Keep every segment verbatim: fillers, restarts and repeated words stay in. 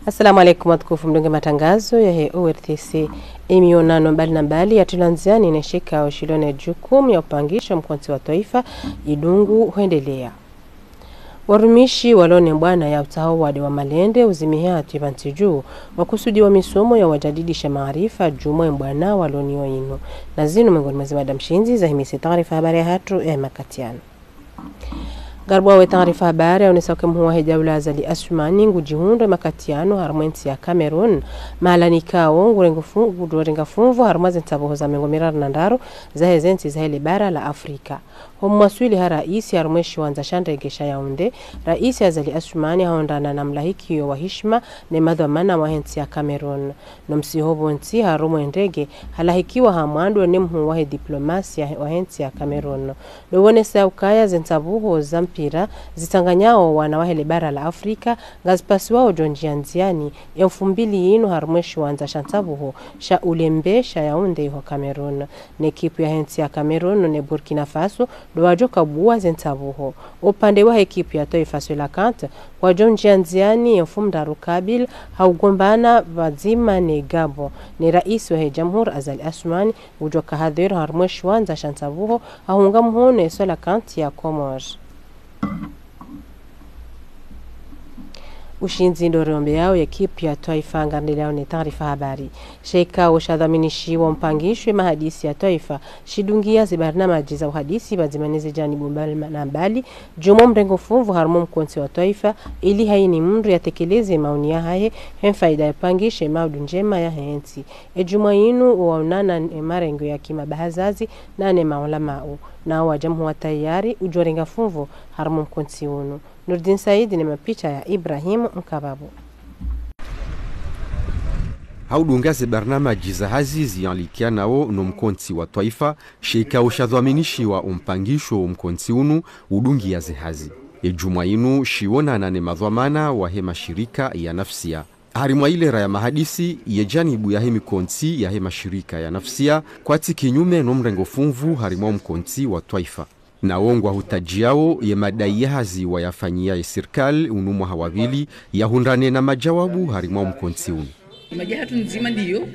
Assalamu alaikum, watukufu mdungao matangazo yahe O R T C. Emionano mbali na mbali yatrilwa ndziani ne shikao shilo ne jukumu ya upangisha mkontsi wa twaifa idungu hwendelea. Warumishi walo ne mbwana ya utsaha wade wa malende uzimiha hatwi pvantsi juu, wakusudiwa misomo ya wajadidisha maarifa djumwa embwana walo nayo inu. Na zinu mengoni mwa ze mada mshindzi zahimise taarifa habari yahatru ya makatiano. Ngaribua we taarifa habari yaonesa uke mhuu wahe daula Azali Assoumani ngudjihundra makatiano harumwa entsi ya Cameroun, mahala nikao ngurenga fu-, ngurenga funvu harumwa ze ntsabuho za mengo miraru na ndraru zahe ze ntsi zahe le bara la Afrika. Ho mwaswili ha raisi harumwa eshiwandza sha ndege sha Yaoundé, raisi Azali Assoumani hahundrana na mlahikiyo wa hishima ne madhwamana wahe ntsi ya Cameroun. No msihu pvontsi harumwa endege, halahikiwa ha mwando ne mhuu wahe diplomasia wahe ntsi ya Cameroun. Ndo wonesa ukaya ze ntsabuho za mpira zitsanganyao wana wahe le bara la Afrika ngazipasiwao djo ndjia ndziani emfumbili yinu harumwa eshiwandza sha ntsabuho sha Olembe sha Yaoundé iho Cameroun. Ne ekipu yahe ntsi ya Cameroun ne Burkina Faso ndo wadjo kabua ze ntsabuho. Upande wahe ekipu ya twaifa Cœlacanthes, wadjo ndjia ndziani emfumoraru kabili ha ugombana pvadzima ne Gabon. Ne raisi wahe jamhuri Azali Assoumani ngudjo kahadhwiri harumwa eshiwandza sha ntsabuho ha hunga mhono e Cœlacanthes ya Comores. Ushindzi ndo riombeao ye ekipu ya twaifa. Ngarendeleao ne taarifa habari. Shikao shadhwaminishiwa umpangisho we mahadisi ya twaifa shidungia ze barnamaji za uhadisi pvadzima ne ze janibu mbali na mbali djumwa mrengo funvu harumwa mkontsi wa twaifa, ili hayina mndru yatekeleze maoni yahahe he mfaida ya upangisha emaudu ndjema yahe ntsi. Edjumwa yinu waonana ne marengo ya kimabahazazi na ne maulamau, nao wadja mhuu wa tayari udjo renga funvu harumwa mkontsi unu. Nourdine Said ne mapicha ya Ibrahim Mkababu. Ha udunga ze barnamaji za hazi zianlikianao no mkontsi wa twaifa, shikao shadhwaminishiwa umpangisho wo mkontsi unu udungia ze hazi. Edjumwa yinu shionana ne madhwamana wahe mashirika ya nafsia. Harimwa ilera ya mahadisi, ye janibu yahe mikontsi yahe mashirika ya nafsia kwatsi kinyume no mrengo funvu harimwa wo mkontsi wa twaifa. Nawo ngwahutajiao ye madai ya hazi wayafanyia ye sirikali unu mwaha wa pvili yahundrane na majawabu harimwa wo mkontsi unu. Madja hatru ndzima ndiyo,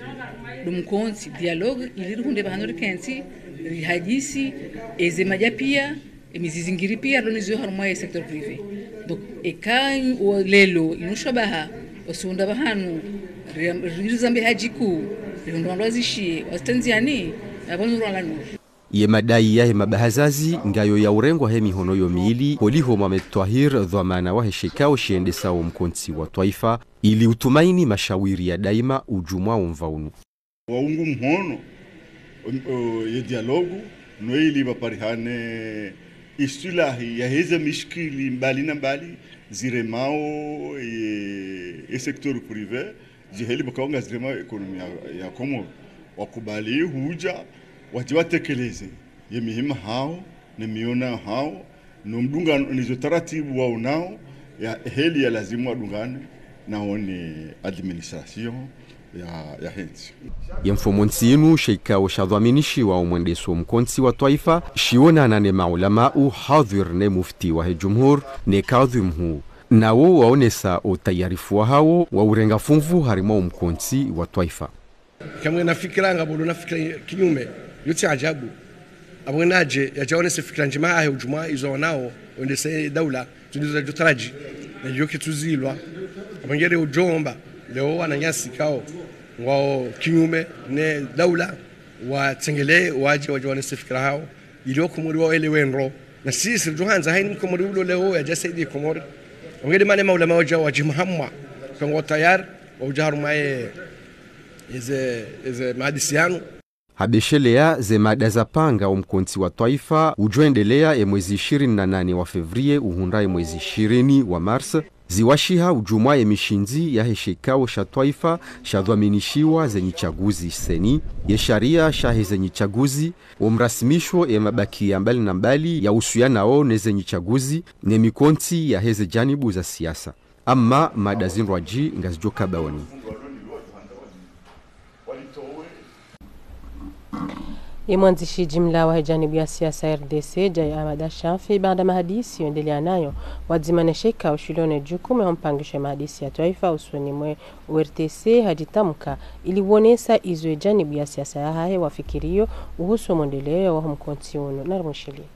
ndo mkontsi, dialogue, ili rihundre pvahanu rikentsi, rihadisi, eze madja pia, emizizingiri pia, ndo nizo harumwa ye secteur privé. Donc, eka o lelo, inu shabaha, wasunda pvahanu, ri-, rizambe hadjiku, rihundre wandru wazishiye, wazitria ndziani, apvo nuru ala nuru. Ye madai yahe mabahazazi ngayo ya urengwa he mihono yo mili, holiho Mohamed Twahir, dhwamana wahe shikao shiendesao mkontsi wa twaifa, ili utumaini mashawiri ya daima udjumwa wo mva unu. Waungu mhono, o, o, ye dialogue, no ili pvaparihane iswilahi yaheze mishkili mbali na mbali ziremao ye, ye secteur privé, ziheli pvaka wanga zirema ekonomi ya, ya Komoro. Wakubali hudja, wadje watekeleze ye mihima hawo, ne miono hawo, no mdungano, nizo taratibu waonao, ya heli ya lazimu wadungane, nao ne administration ya, yahe ntsi. Ye mfumontsi inu, shikao shadhwaminishiwa umwendeso mkontsi wa twaifa, shionana ne maulamau, hadhwir ne mufti wahe jumhur, ne kadhwi mhuu. Nawo waonesa utayarifu wahawo wa urenga funvu harimwa wo mkontsi wa twaifa. Kamwe na fikira ngapvo lo na fikira kinyume, yo tsi ajabu. Apvo ngena adje, yadje yaonese fikira ndjema yahe udjumwa izo wanao, wendese daula, tsi ndizo zadjo taraji, na yo ketsuzilwa. Apvo ngere udjomba, leo wananyasi kao, ngwao kinyume ne daula, watsengelee, wadje, wadje waonese fikira hawo, ili Wakomori waelewe ndro. Na sisi, ridjo handza hayina Mkomori ulo leo yadje yasaidie Komori. Apvo ngere mana maulama wadja wadjimahamwa, ka ngwao tayari, wa udja harumwa ye, eze, eze mahadisi yanu. Ha beshelea ze mada zapanga wo mkontsi wa twaifa, udjo endelea ye mwezi ishirini na nane wa février, uhundra ye mwezi ishirini wa mars, ziwashiha udjumwa ye mishindzi yahe shikao sha twaifa shadhwaminishiwa ze nyitsaguzi, CENI, ye sharia shahe ze nyitsaguzi, wo mrasimisho ye mabakiya mbali na mbali ya uhusianao ne ze nyitsaguzi, ne mikontsi yaheze janibu za siasa. Amma mada zindrwadji ngazidjo kabaoni. Ye mwandzishi jimla wahe janibu ya siasa R D C, Djae Ahamada Chanfi, baanda mahadisi yendeleya nayo, wadzima ne sheka ushilio ne jukumu ya mpangisho ye mahadisi ya twaifa usoni mwe O R T C, hadjitamka ili wonesa izo ye janibu ya siasa yahahe wafikiriyo uhusu mwendeleo waho mkontsi unu. Narimwishiliye.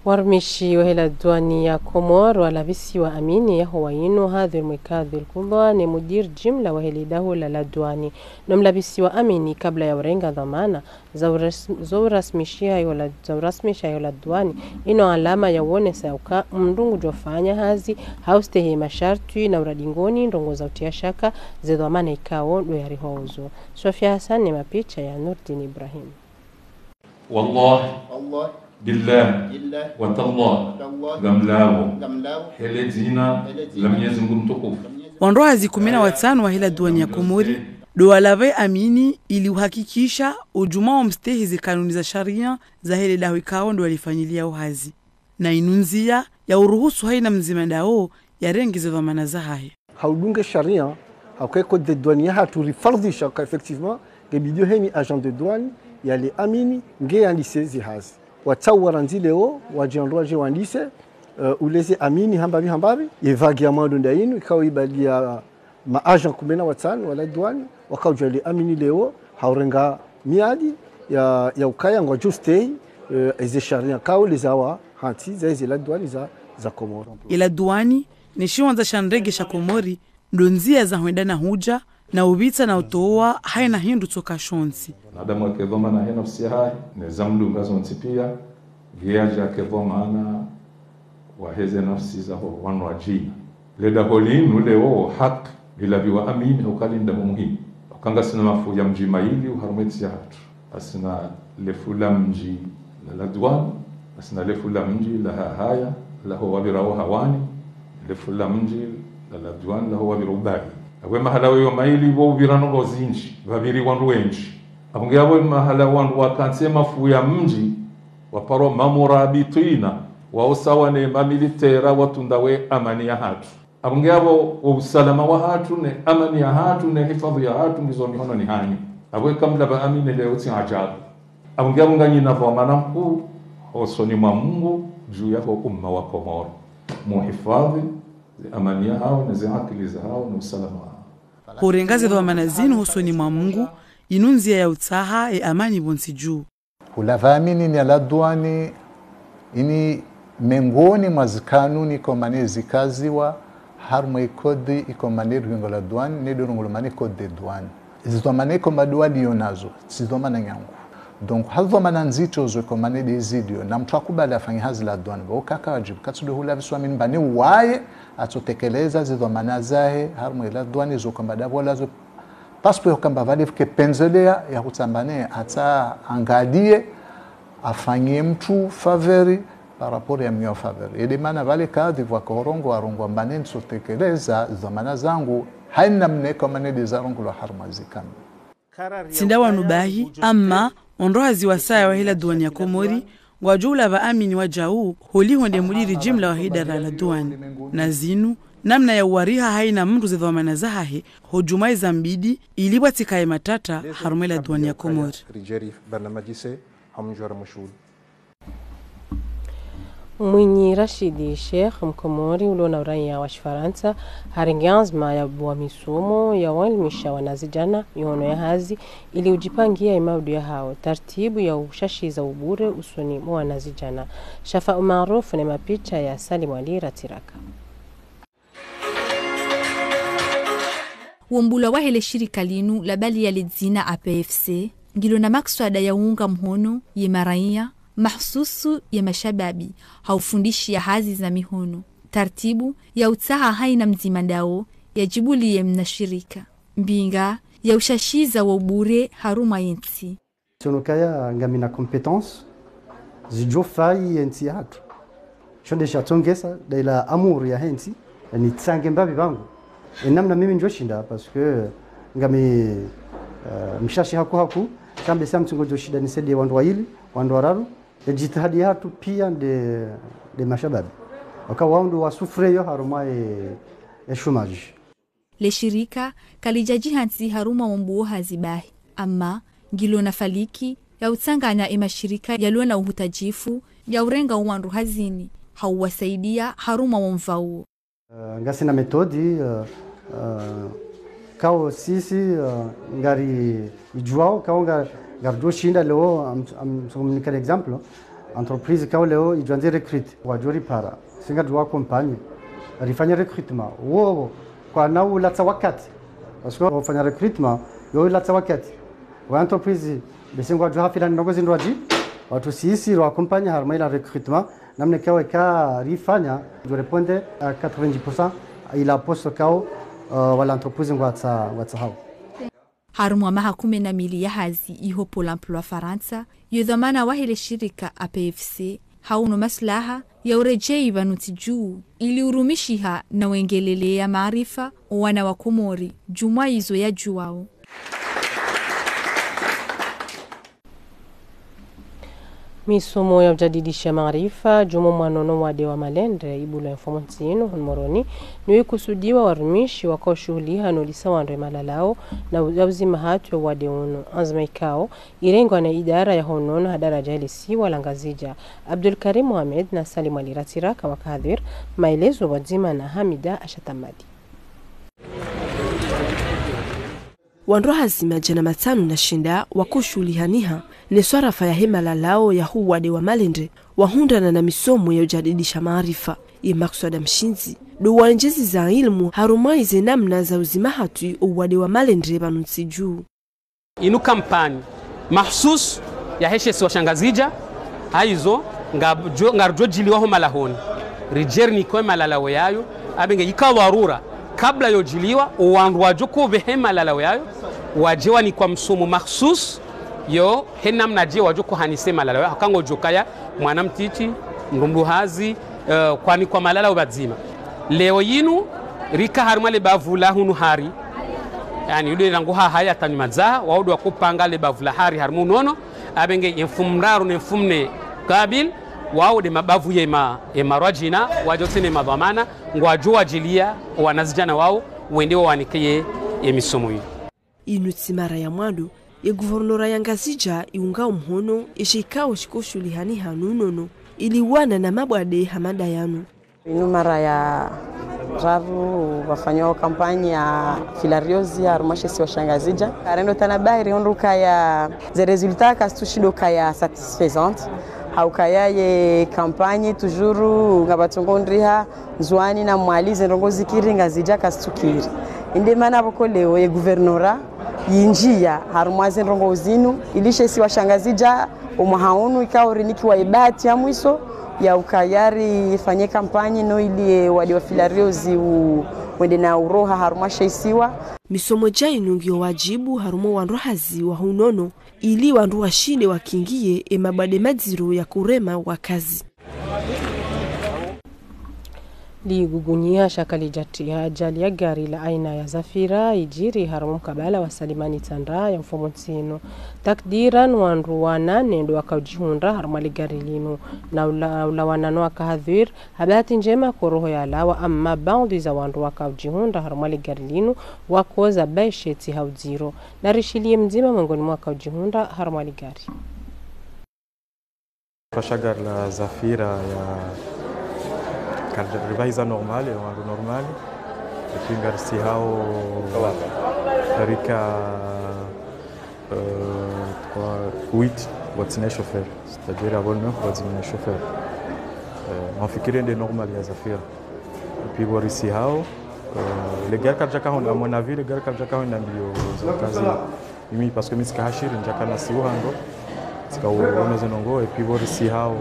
Warumishi wahe la duwani ya Komori walapvisiwa amini yaho wayinu hadhwiri mweka dhwiri kubwa ne mudiri jimla wahe lidaho la la duwani. No mlapvisiwa amini kabla ya urenga dhwamana za uras-, za urasmishiha yo la, za urasmisha yo la duwani, inu alama ya uonesa ya uka mndru ngudjofanya hazi ha ustehi mashartwi na uradingoni ndrongo za utriya shaka ze dhwamana ikao ndo yarihwa uzo. Sofia Hassan ne mapicha ya Nurdin Ibrahim. Wallahi, billahi, watallahi, ngamlapvo, hele dzina la Mwenyezi Mungu mtukufu. Wandru hazi kumi na watsanu wahe la duwani ya Komori ndo walapve amini ili uhakikisha udjuma wa mstehi ze kanuni za sharia zahe le daho ikao ndo walifanyiliya uhazi. Na inu ndzia ya uruhusu haina mdzima daho yarenge ze dhwamana zahahe. Ha udunga sharia, ha uka ye code de douane yahatru rifardhisha uka effectivement, nge bidi yo heni agent de douane, yale amini, nge yandise ze hazi. Watsaha warandzi leo, wadje wandru wadje wandise, euh, uleze amini hambapvi hambapvi, ye vague ya mwando nda inu, ikao ibaliya ma agent kumi na watsanu wa la duwani, wakaudja le amini leo, ha urenga miadi ya, ya ukaya ngwadjo ustehi, euh, eze sharia kao lezawa hantsi za eze la duwani za, za Komori. Ye la duwani, ne shiwandza sha ndege sha Komori, ndo ndzia za hwenda na hudja, na upvitsa na utowa, haina hindru tsoka shontsi. Mwanadamu ake dhwamana he nafsi yahahe, ne za mdunga zontsi pia, nge yadja ake dhwamana waheze nafsi zaho wanu wadjina. Le daho linu leo haki, lilapviwa amini, ha uka li ndaho muhimu. Uka ngasina mafu ya mdji mayili, oharumwa entsi yahatru. Ngasina le fu la mdji la la duwani, ngasina le fu la mdji la Hahaya, laho wapvira wo Hawani, le fu la mdji la la duwani, laho wapvira wo Bahi. Apvo ye mahala weyo mayili pvo upvira ndrongo zindji, pvapviri wandru wendji. Apvo nge apvo ye mahala wandru wakantsi ye mafu ya mdji, waparo mamurabitwina, wao sawa ne mamilitera watsunda we amani yahatru. Apvo nge apvo wo usalama wahatru, ne amani yahatru, ne hifadhwi yahatru, ngizo mihononi hanyu. Apvo eka mlapva amini leo tsi ajabu. Apvo nge apvo nganyina dhwamana nkuu, hosoni mwa Mungu, dju yaho umma wa Komori. Muhifadhwi, ze amani yahawo, ne ze akili zahawo, ne usalama wahawo. Hurenga ze dhwamana zinu hosoni mwa Mungu, inu ndzia ya utsaha ye amani pvontsi dju. Hulapva amini ni ya la duwani, ini mengoni mwa zikanuni ikomane zikaziwa harumwa ye code ikomane ringo la duwani, ne ndo rongowa mane code de douane. Izi dhwamana ikomane duwani yo nazo, tsi dhwamana nyangu. Donc, ha dhwamana ndzito zo ikomane de zilio, na mndru akubali afanye hazi la duwani, pvo uka ka wadjibu, katsi ndo hulapviswa amini mbani waye atsotekeleza zi dhwamana zahe harumwa la duwani zo kamba dapvo lazo. Parce que hukamba pvale pvuke pvendzelea ya hutsamba ne, atsa angaliye, afanyie mndru faveur par rapport ya mnyo faveur. Ye de mana pvale kadhi pvwaka urongowa, arongowa mbane ntsotekeleza dhwamana zangu, haina mna ikomane de zarongolwa harumwa zikami. Tsi nda wanu bahi, amma, ondro hazi wasaya wahe la duwani ya Komori, ngwadjo ulapva amini wadjau, holiho nde mudiri jimla wahe idara la duwani. Na zinu, namna ya uwariha haina mndru ze dhwamana zahahe, ho djumwa iza mbidi, ili pvatsikaye matata harumwa ila duwani ya Komori. Ridjeri barnamaji se hamdjwara mshuhuli. Mwinyi Rashidi Sheikh, Mkomori ulo na uraiya wa Shifarantsa, harenge anzma ya ubuwa misomo ya uwaelimisha wanazidjana ihono ya hazi, ili udjipangiya imaudu yahao, tartibu ya ushashiza ubure usoni mwa wanazidjana. Shafa Umarufu ne mapicha ya Salim Ali Ratiraka. Wombulwa wahe le shirika linu la bali ya le dzina A P F C, ngilo na makswada ya uunga mhono ye maraiya, mahsusu ye mashababi, ha ufundishi ya hazi za mihono, tartibu ya utsaha haina mdzima ndao ya djibuliye mna shirika, mbinga ya ushashiza wo ubure harumwa ye ntsi. Tsono kaya ngamina compétence zidjo fayi ye ntsi yahatru. Sho nde sha tsongesa, nda ila amour yahe ntsi, nitsange mbapvi pvangu. E namna mimi ndjo shinda, parce que ngami, euh, mshashi haku haku, sha mbe sa mtsungo djo shinda nisaidie wandru wayili, wandru wararu, e djitihadi yahatru pia nde, nde mashababi. Waka wao ndo wa souffrir yo harumwa e, e chômage. Le shirika kalidjadji hantsi harumwa wombuwo hazi bahi, ama ngilo na faliki ya utsanganya e mashirika yalo na uhutadjifu ya urenga owandru hazini, ha uwasaidia harumwa womva uwo. Euh, ngasina méthode, euh, euh, kao sisi, euh, ngari idjuwao, kao nga-, ngaridjo shinda leo, am-, am-, so mnika exemple, entreprise kao leo idjo andze recrute, wadjo ripara, si ngaridjo wa accompagner, rifanye recrutement. Wowo, kwana ulatsa wakati. Parce que ufanya recrutement, yo ulatsa wakati. Wa entreprise, basi ngwadjo hafila ndrongoo zindrwadji, watru sisi ro accompagner harumwa ila recrutement, namna kao eka rifanya, djo répondre à quatre-vingt-dix pour cent ila poste kao, euh, wala entreprise ngwatsa, ngwatsahao. Harumwa maha kume na mili ya hazi iho Pôle emploi Farantsa, yo dhwamana wahe le shirika A P F C, haono maslaha ya uredjei pvanu ntsi dju, ili urumishiha na wengelele ya maarifa owana wa Komori, djumwa izo yadjuwao. Misomo ya ujadidisha maarifa, djumwa mwanono wade wa malendre, ibulwa ye mfumontsi inu, hunu Moroni, niwo ikusudiwa warumishi wakao shuhuliha no ulisa wandru e malalao, na u-, ya uzima hatru ya uwade unu. Anzma ikao, irengwa na idara ya ho unono ha daraja le siwa la Ngazidja. Abdul Karim Mohamed na Salim Ali Ratiraka waka hadhwir, maelezo pvwadzima na Hamida Ashatamadi. Wandru hazi madjana matsanu na shenda wakao shuhulihaniha ne swarafa yahe malalao ya ho uwade wa malendre, wahundrana na misomo ya ujadidisha maarifa. Ye makswada mshindzi, ndo waendjezi za ilmu harumwa ize namna za uzima hatru o uwade wa malendre pvanu ntsi dju. Inu kampanyi mahsusu yahe she isiwa sha Ngazidja, haizo, nga-, djo-, ngaridjo djiliwa ho malahoni. Ridjeri nikwe malalao yayo, apvenge ika dharura, kabla yo djiliwa, owandru wadjo kopve he malalao yayo, wadje wanikwa msomo mahsusu, yo, he namna dje wadjo kohanise malalao yayo, haka ngodjo kaya, mwana mtiti, mdru mdru hazi, eh, kwanikwa malalao pvadzima. Leo yinu, rika harimwa le bavu la hunu hari. Yaani, ude rangu ha haya tani madza, wao ndo wakopanga le bavu la hari harimwa unono, apvenge ye mfumoraru ne mfumonne kabil, wao nde mabavu ye ma-, ye marwadjina, wadjo tsena madhwamana, ngwadjo wadjilia, wanazidjana wao, wende wawanike ye, ye misomo yi. Inu tsi mara ya mwando, ye guvernora ya Ngazidja iungao mhono, ye she ikao shikao shuhulihaniha no unono, ili uwana na mabwade hama nda yanu. Inu mara ya raru pvafanywa kampanyi ya filariose harumwa she isiwa sha Ngazidja. Karendo tana bahiri hondro kaya ze résultats kazitsushindo kaya satisfaisante. Haukaya ye kampanyi toujours ngapvatsongo ndriha Ndzuani na Mwali ze ndrongoo zikiri Ngazidja kazitsukiri. Inde mana pvoko leo ye guvernora yindjia harumwa ze ndrongoo zinu, ili she isiwa sha Ngazidja omwaha unu ikao rinikiwa ye bahati ya mwiso ya ukaya rifanye kampanyi no ili ye wade wa filariose u-, wende na uroha harumwa she isiwa. Misomo dja inu ngiyo wadjibu harumwa wandru hazi wa ho unono, ili wandru washinde wakingiye e mabwade madziro ya kurema wakazi. Ligugunyiha sha kalidjatria ajali ya gari la aina ya Zafira idjiri harumwa mkabala wa Salimani Tsandra ya mfumontsi inu. Takdiran wandru wanane ndo wakaudjihundra harumwa ligari linu, na ula, ula wanane wakahadhwir. Ha bahati ndjema ko roho yalawa, amma baadhwi za wandru wakaudjihundra harumwa ligari linu wakoza baisheti ha udziro. Narishiliye mdzima mwengoni mwa wakaudjihundra harumwa ligari. Fasha gari la Zafira ya kari-, rivaiza normal, ya wandru normal. Epvi ngari sihao rika, euh, trois, huit, watsina chauffeur. C'est-à-dire, avant neuf, watsina chauffeur. Euh, on fikiri nde normal ya Zafira. Epvi pvo risihao, euh, le gari karidjaka hwenda, à mon avis, le gari karidjaka hwenda mbio za kazi. Mimi, parce que mi tsika hashiri, ndjaka nasi uhando, tsika uone ze ndrongoo, epvi pvo risihao,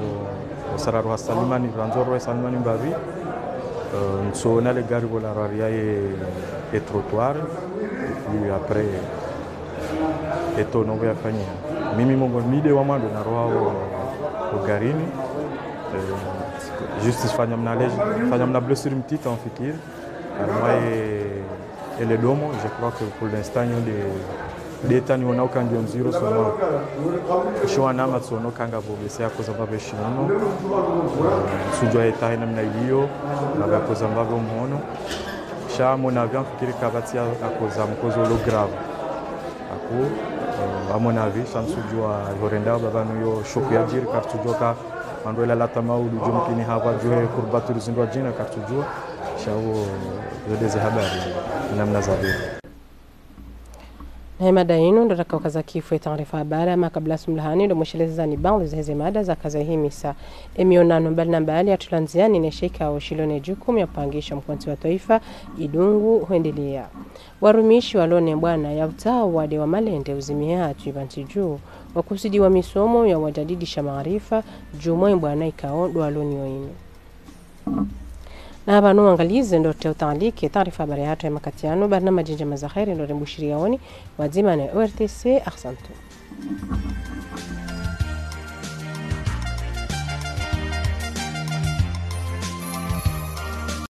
usara roha Salimani, randzo roha Salimani mbapvi, euh, ntsoona le gari pvo la rari ya ye, ye trottoir, epvi après, eto nopvo yafanyiha. Mimi mongo mide wa mwando naroha o, o garini, euh, juste fanya mna lej-, fanya mna blessure mtiti, on fikiri. Harumwa ye, ye le domo, je crois que pour l'instant, yo de, de tani ona uka ndio ndziro sono. Sho wana matsono kanga bo bese akoza mbapvi shinono. Sudjua yeta hena mna iliyo, na akoza mbapvi mhono. Sha à mon avis, on fikiri kapvatsi akoza mkozo lo grave. Aku, euh, à mon avis, sha ntsudjua yorenda mbapvi nuyo shoku yadjiri, kartsudjua ka Ando ela lata maudu, djumkini hapva djuhe kurbaturi zindru djina kartsudjua, sha wo zo de ze habari, namna zapvira. Na ye mada inu ndo rakaukaza kifu ye taarifa habari, ama kabla sumlahani ndo mweshelezani baadhwi za heze mada zakaza himisa. Emionano mbali na mbali yatulwa ndziani ne shikao shilo ne jukumu ya upangisha mkontsi wa twaifa, idungu, hwendelea. Warumishi walo ne bwana ya utawa wade wa malende uzimihe hatru ipvantsi dju, wakusudiwa misomo ya wajadidisha maarifa, djumwa ibwana ikao ndo walo nayo inu. Na pvanu wangalizi ndo rite utalike taarifa habari yahatru ya makati yanu, barnamaji ndjema za kheri ndo rimbushiriyaoni, wadzima ne O R T C, ahsantu.